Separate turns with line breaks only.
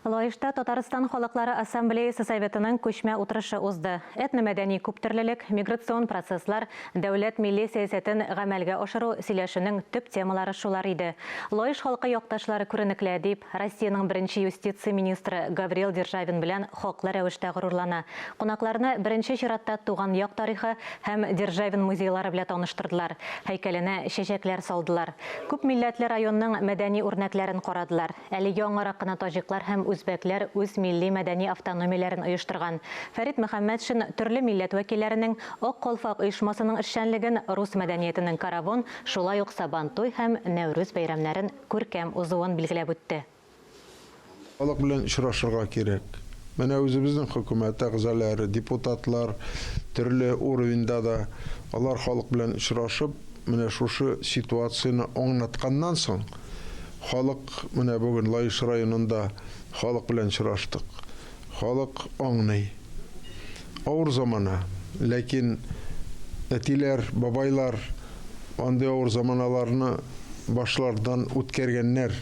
Лаешта Татарстан халыклары ассамблеясы советының күчмә утырышы узды. Этномәдәни күптөрлелек, миграцион процесслар, дәүләт милли сәясәтен гамәлгә ашыру сөйләшүнең төп темалары шулар иде. Лаеш халкы якташлары күренекле әдип, Россиянең беренче юстиция министры Гавриил Державин белән хаклы рәвештә горурлана. Кунакларны беренче чиратта туган як тарихы һәм Державин музейлары белә таныштырдылар, һәйкәленә чәчәкләр салдылар. Күпмилләтле районның мәдәни үрнәкләрен карадылар. Әле яңарак кына таҗиклар һәм үзбәкләр үз милли-мәдәни автономияләрен оештырган. Фәрит Мөхәммәтшин төрле милләт вәкилләренең Ак калфак оешмасының эшчәнлеген, рус мәдәниятенең Каравон, шулай ук Сабантуй һәм Нәүрүз бәйрәмнәрен күркәм узуын билгеләп үтте.
Халык белән очрашырга кирәк. Менә үзебезнең хөкүмәт әгъзалары, депутатлар төрле уровеньда да алар халык белән очрашып, Менә шушы ситуацияне аңлатканнан соң, халык, менә бүген Лаеш районында халык белән очраштык. Халык аңлый. Авыр замана, ләкин әтиләр, бабайлар андый авыр заманаларны башлардан үткәргәннәр.